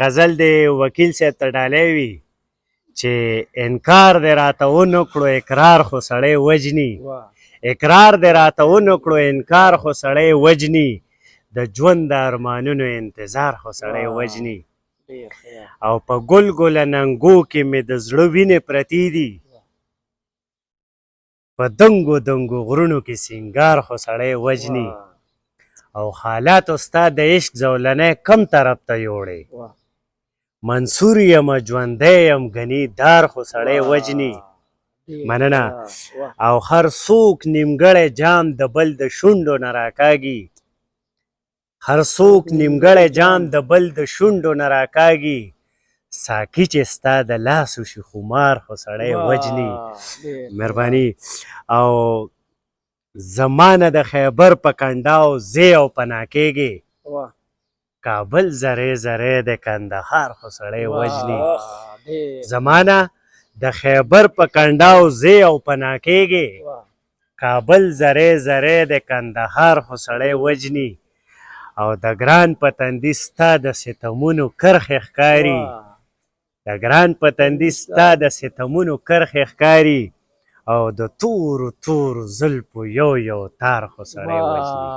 غزل دی وکیل صاحب ته ډالۍ وي چې انکار دی راته ونه کړو، اقرار خو سړی وجني. اقرار دی راته ونه کړو، انکار خو سړی وجني، د ژوند د ارمانونو انتظار خو سړی وجني. او په ګل ګل ننګو کې مې د زړه وینې پرتې دي، په دنګو دنګو غرونو کې سینګار خو سړی وجني. او حالاتو ستا د عشق زولنې کم طرف ته یوړې، منصور یم ژوندی یم غني دار خو سړی وجني. مننه. او هر څوک نیمګړی جام د بل د شونډو نه راکاږي، هر څوک نیمګړی جام د بل د شونډو نه راکاږي، ساقي چې ستا د لاسو شي خمار خو سړی وجني. مهرباني. او زمانه د خیبر په کنډاو زی او پناه کېږي، کابل زری زری د کندهار خو سړی وجني. زمانه د خیبر په کنډاو زی او پناه کېږي، کابل زری زری د کندهار خو سړی وجني. او د ګران په تندي ستا د ستمونو کرښې ښکاري، د ګران په تندي ستا د ستمونو کرښې ښکاري، او د تورو تورو زلفو یو یو تار خو سړی وجني.